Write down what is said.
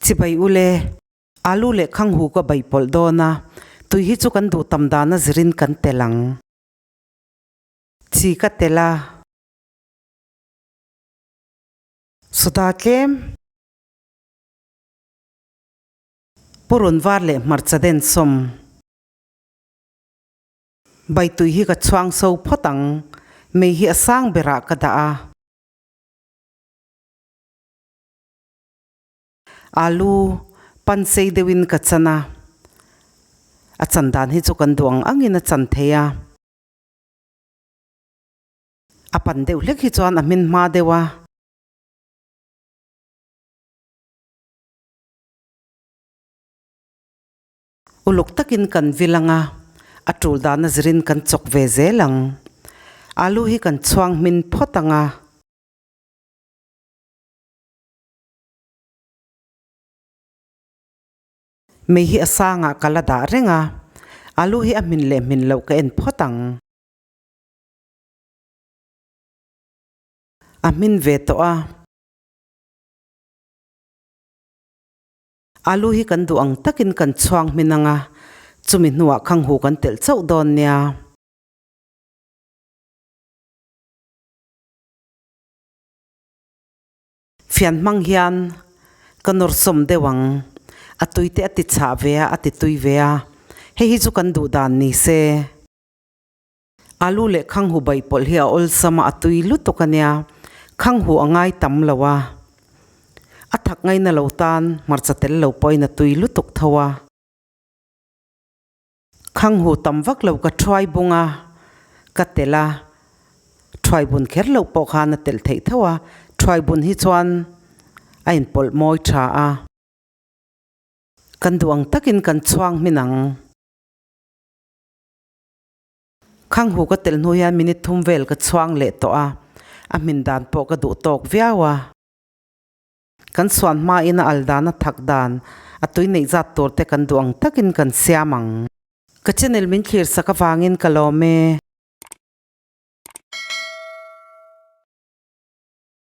Chibai ule, alu leh khanghu ka bai pawlh dawn a, tui hi chu kan duh tam dana zirin kan tel ang. Chi ka tel a. Soda tlem. Purun var leh hmarcha den sawm. Bai tui hi ka chhuang so phawt ang, mei hi a sang berah ka dah a. Alu pan sei deuhin ka chan a, a chan dan hi chu kan duh ang angin a chan thei a. A pan deuh hlek hi chuan a hmin hma deuh a. Uluk takin kan vil ang a, a tul dana zirin kan chawk ve zel ang. Alu hi kan chhuang hmin phawt ang a. Mei hi a sangah ka la dah reng a, alu hi a hmin leh hmin loh ka en phawt ang. A hmin ve tawh a. Alu hi kan duh ang takin kan chhuang hmin ang a, chumi hnuah khanghu kan telh chauh dawn nia. Fian hmang hian ka nawr sawm deuh ang. A tui te a ti chhah ve a, a ti tui ve a. Hei hi chu kan duh dan ni se. Alu leh khanghu baih pawlh hi a awlsam a, a tui lutuk a nia. Khanghu a ngai tam lo a. A thak ngaina lo tan hmarcha tel lo pawhin a tui lutuk tho a. Khanghu tam vak lo ka thuai bung a, ka telh a, thuai bun kher loh pawh khan a telh theih tho a, thuai bun hi chuan a inpawlh mawi tha a. Kan duh ang takin kan chhuang hmin ang. Khanghu ka telh hnu hian minute thum vel ka chhuang leh tawh a, a hmin dan pawh ka duh tawk viau a. Kan suan hmain a al dan a thak dan, a tui neih zat tur te kan duh ang takin kan siam ang. Ka channel min thlir sak avangin ka lawm e.